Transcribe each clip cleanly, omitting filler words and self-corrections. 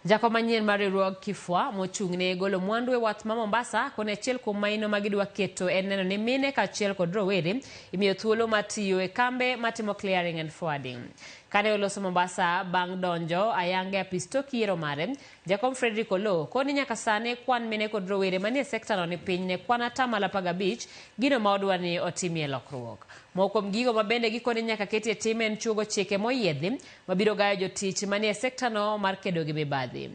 Jakom manyien mar riwruog Kifwa mochung' ne golo mwandu e wath ma Mombasa koni achiel kuom maino ma gidwa keto en neno ni mine kaachiel kod rowere imiyo thuolo mar tiyo e kambe matimo clearing and forwarding. Kane oloso Mombasa bang' donjo ayanga e apis tok yiero mare, Jakom Frederick Oloo koni nyaka sani kwan mine kod rowere manie sekta no ni piny ne kwan atamalo 15, gino ma odwa ni otimie lokruok. Moko kuom gigo ma bende gikone nyaka ketie tim en chuogo chike moyiedhi mabiro gayo jotich manie sektano mar kedo gi mibadhi.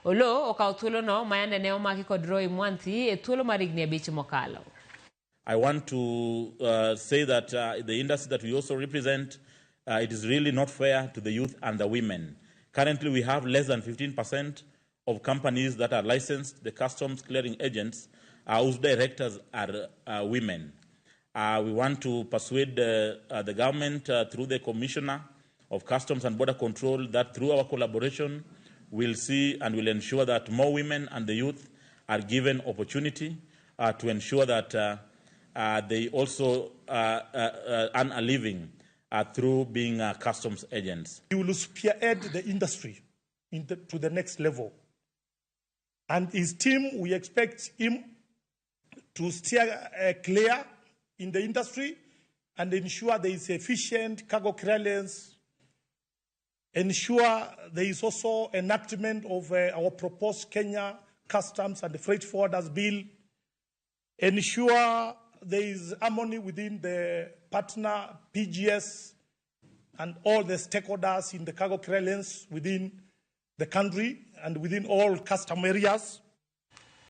Oloo okawo thuolono ma yande ne omaki kod Roy Mwanthi e thuolo mar higni 5 mokalo. I want to say that the industry that we also represent, it is really not fair to the youth and the women. Currently, we have less than 15% of companies that are licensed, the customs clearing agents, whose directors are women. We want to persuade the government through the Commissioner of Customs and Border Control that through our collaboration, we'll see and we'll ensure that more women and the youth are given opportunity to ensure that they also earn a living through being customs agents. He will spearhead the industry to the next level. And his team, we expect him to steer clear in the industry and ensure there is efficient cargo clearance, ensure there is also enactment of our proposed Kenya Customs and Freight Forwarders Bill, ensure there is harmony within the partner PGS and all the stakeholders in the cargo clearance within the country and within all custom areas.